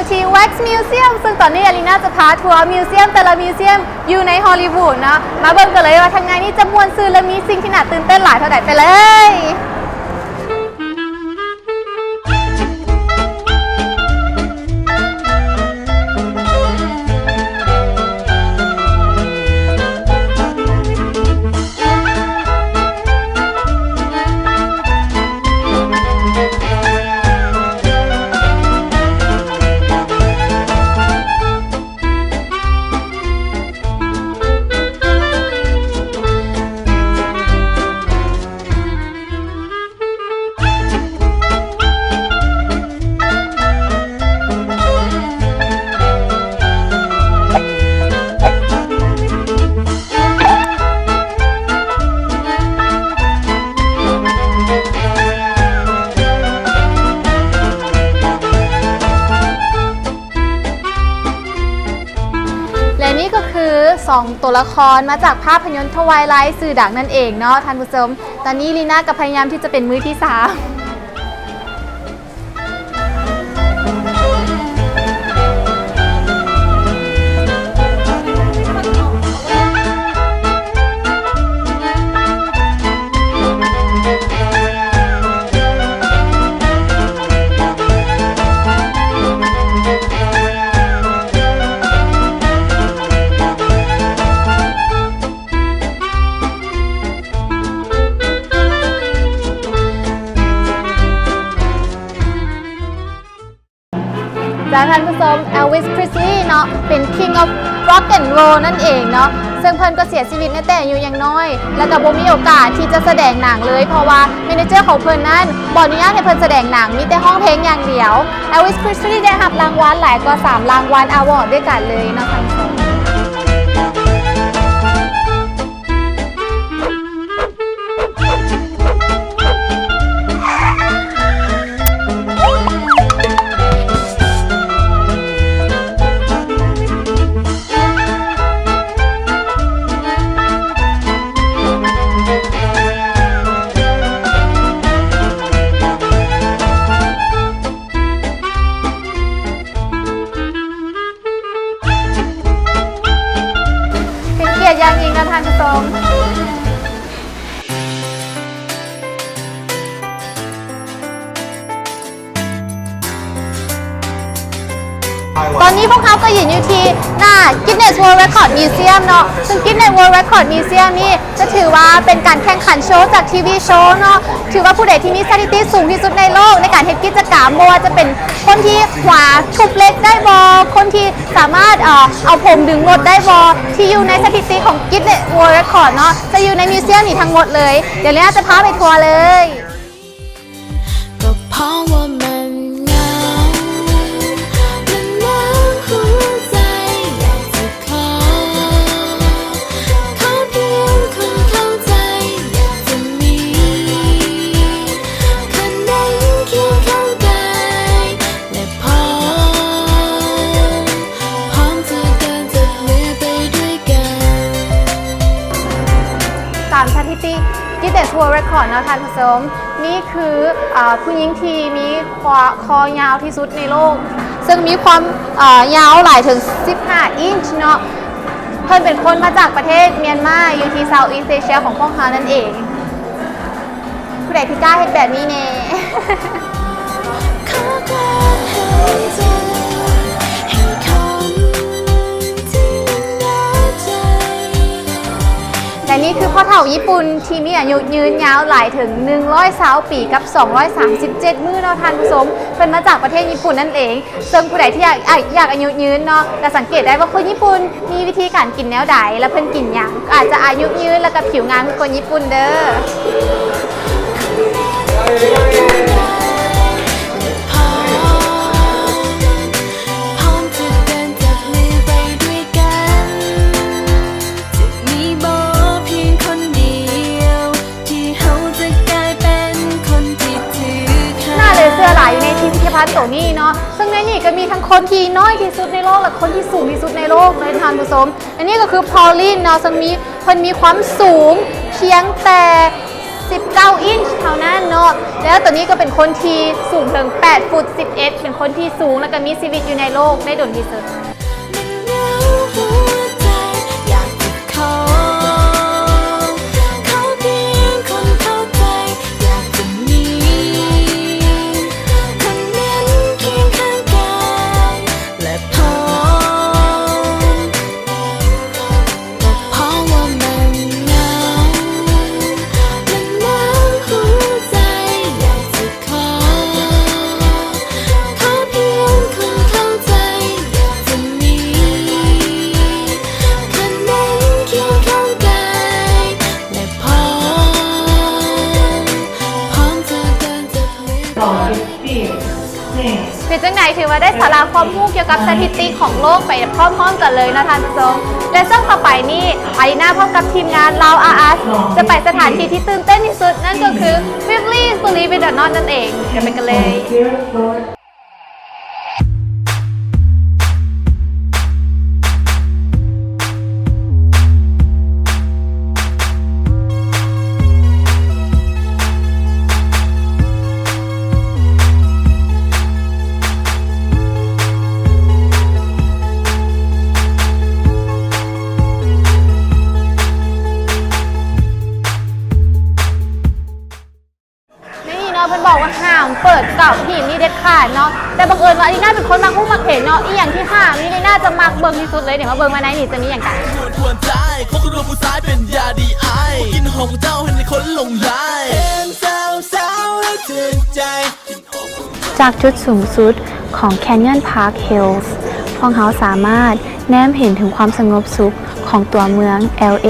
ທີ່ Wax Museum ເຊິ່ງຕອນນີ້ອາລີນາຈະພາທົວມິວຊຽມແຕ່ລະມິວຊຽມຢູ່ໃນຮໍລີວູດເນາະ. ມາເບິ່ງກັນເລີຍວ່າທາງໃນນີ້ຈະມ່ວນຊື່ ແລະ ມີສິ່ງທີ່ໜ້າຕື່ນເຕັ້ນຫຼາຍເທົ່າໃດ. ໄປເລີຍ. ແລະນີ້ກໍຄືສອງຕົວລະຄອນມາຈາກພາບພະຍົນ Twilight ຊື່ດັງນັ້ນເອງເນາະທ່ານຜູ້ຊົມ. ຕອນນີ້ລີນາກໍພະຍາຍາມທີ່ຈະເປັນມືທີສາມ. ຈາກທ່ານຜູ້ຊົມ Elvis Presley ເນາະ ເປັນ King of Rock and Roll ນັ້ນເອງເນາະ, ເຊິ່ງເພິ່ນກໍເສຍຊີວິດໃນແຕ່ອາຍຸຍັງນ້ອຍ ແລະ ກໍບໍ່ມີໂອກາດທີ່ຈະສະແດງໜັງເລີຍ ເພາະວ່າແມເນເຈີຂອງເພິ່ນນັ້ນບໍ່ອະນຸຍາດໃຫ້ເພິ່ນສະແດງໜັງ, ມີແຕ່ຮ້ອງເພງຢ່າງດຽວ. Elvis Presley ໄດ້ຮັບລາງວັນຫຼາຍກວ່າສາມລາງວັນ award ດ້ວຍກັນເລີຍເນາະທ່ານຜູ້ຊົມ. ເປັນກຽດຢ່າງຍິ່ງນະທ່ານຜູ້ຊົມ. ຕອນນີ້ພວກເຮົາກໍຢືນຢູ່ທີ່ໜ້າ Guinness World Record Museum ເນາະ, ຊຶ່ງ Guinness World Record Museum ນີ້ ຈະຖືວ່າເປັນການແຂ່ງຂັນໂຊຈາກທີວີໂຊເນາະ, ຖືວ່າຜູ້ໃດທີ່ມີສະຖິຕິສູງທີ່ສຸດໃນໂລກໃນການເຮັດກິດຈະກຳ, ບໍ່ວ່າຈະເປັນຄົນທີ່ຄວ້າທຸບເຫຼັກໄດ້ບໍ່, ຄົນທີ່ສາມາດ ເອີ ເອົາຜົມດຶງລົດໄດ້ບໍ່, ທີ່ຢູ່ໃນສະຖິຕິຂອງ Guinness World Record ເນາະ, ຈະຢູ່ໃນມິວຊຽມນີ້ທັງໝົດເລີຍ. ດຽວລີນາຈະພາໄປທົວເລີຍ. ກໍเพราะว่ามันเหงา มันหนาวหัวใจ อยากจะขอ ขอเพียงคนเข้าใจ อยากจะมี คนนั่งเคียงข้างกาย และพร้อม พร้อมจะเดินจับมือไปด้วยกัน ຕາມສະຖິຕິ Guinness World Record ເນາະທ່ານຜູ້ຊົມ, ນີ້ຄື ເອີ ຜູ້ຍິງທີ່ມີຄໍ ຄໍຍາວທີ່ສຸດໃນໂລກ, ເຊິ່ງມີຄວາມ ເອີ ຍາວຫຼາຍເຖິງສິບຫ້າອິນຊ໌ເນາະ. ເພິ່ນເປັນຄົນມາຈາກປະເທດມຽນມາ ຢູ່ທີ່ Southeast Asia ຂອງພວກເຮົານັ້ນເອງ. ຜູ້ໃດທີ່ກ້າເຮັດແບບນີ້ແດ່? ແລະນີ້ຄືພໍ່ເຖົ້າຍີ່ປຸ່ນທີ່ມີອາຍຸຍືນຍາວຫຼາຍເຖິງໜຶ່ງຮ້ອຍຊາວປີກັບສອງຮ້ອຍສາມສິບເຈັດມື້ເນາະທ່ານຜູ້ຊົມ, ເພິ່ນມາຈາກປະເທດຍີ່ປຸ່ນນັ້ນເອງ. ເຊິ່ງຜູ້ໃດທີ່ຢາກ ອາ ຢາກອາຍຸຍືນເນາະ ກໍສັງເກດໄດ້ວ່າຄົນຍີ່ປຸ່ນມີວິທີການກິນແນວໃດ ແລະ ເພິ່ນກິນຫຍັງ ກໍອາດຈະອາຍຸຍືນ ແລະ ກໍຜິວງາມຄືຄົນຍີ່ປຸ່ນເດີ້. ທີ່ເຮົາຈະກາຍເປັນຄົນທີ່ຖືກ ໜ້າເຫຼືອເຊື່ອຫຼາຍຢູ່ໃນພິພິທະພັນໂຕນີ້ເນາະ, ເຊິ່ງໃນນີ້ກໍມີທັງຄົນທີ່ນ້ອຍທີ່ສຸດໃນໂລກ ແລະ ຄົນທີ່ສູງທີ່ສຸດໃນໂລກເລີຍທ່ານຜູ້ຊົມ. ອັນນີ້ກໍຄື Pauline ເນາະ, ເຊິ່ງມີ ເພິ່ນມີຄວາມສູງພຽງແຕ່ສິບເກົ້າອິນຊ໌ເທົ່ານັ້ນເນາະ. ແລ້ວໂຕນີ້ກໍເປັນຄົນທີ່ສູງເຖິງແປດຟຸດສິບເອັດ ເປັນຄົນທີ່ສູງ ແລ້ວກໍມີຊີວິດຢູ່ໃນໂລກໄດ້ດົນທີ່ສຸດ. ເປັນຈັ່ງໃດ ຖືວ່າໄດ້ສາລະຄວາມຮູ້ກ່ຽວກັບສະຖິຕິຂອງໂລກໄປພ້ອມໆກັນເລີຍເນາະທ່ານຜູ້ຊົມ. ແລະ ຊ່ວງຕໍ່ໄປນີ້ ອາລີນາພ້ອມກັບທີມງານລາວ ອາ ອາສ ຈະໄປສະຖານທີ່ທີ່ຕື່ນເຕັ້ນທີ່ສຸດ ນັ້ນກໍຄື Fiflies Believe It or Not ນັ້ນເອງ. ເດີໄປກັນເລີຍ. ນີ້ເນາະ ເພິ່ນບອກວ່າຫ້າມເປີດເກົ້າຫີນນີ້ເດັດຂາດເນາະ. ແຕ່ບັງເອີນວ່າອາລີນາເປັນຄົນມັກຮູ້ມັກເຫັນເນາະ, ອີ່ຫຍັງທີ່ຫ້າມນີ້ ອາລີນາຈະມັກເບິ່ງທີ່ສຸດເລີຍ. ດຽວມາເບິ່ງວ່າໃນນີ້ຈະມີຫຍັງກັນ. ຈາກຈຸດສູງສຸດຂອງ Canyon Park Hills ພວກເຮົາສາມາດແນມເຫັນເຖິງຄວາມສະຫງົບສຸກຂອງຕົວເມືອງ LA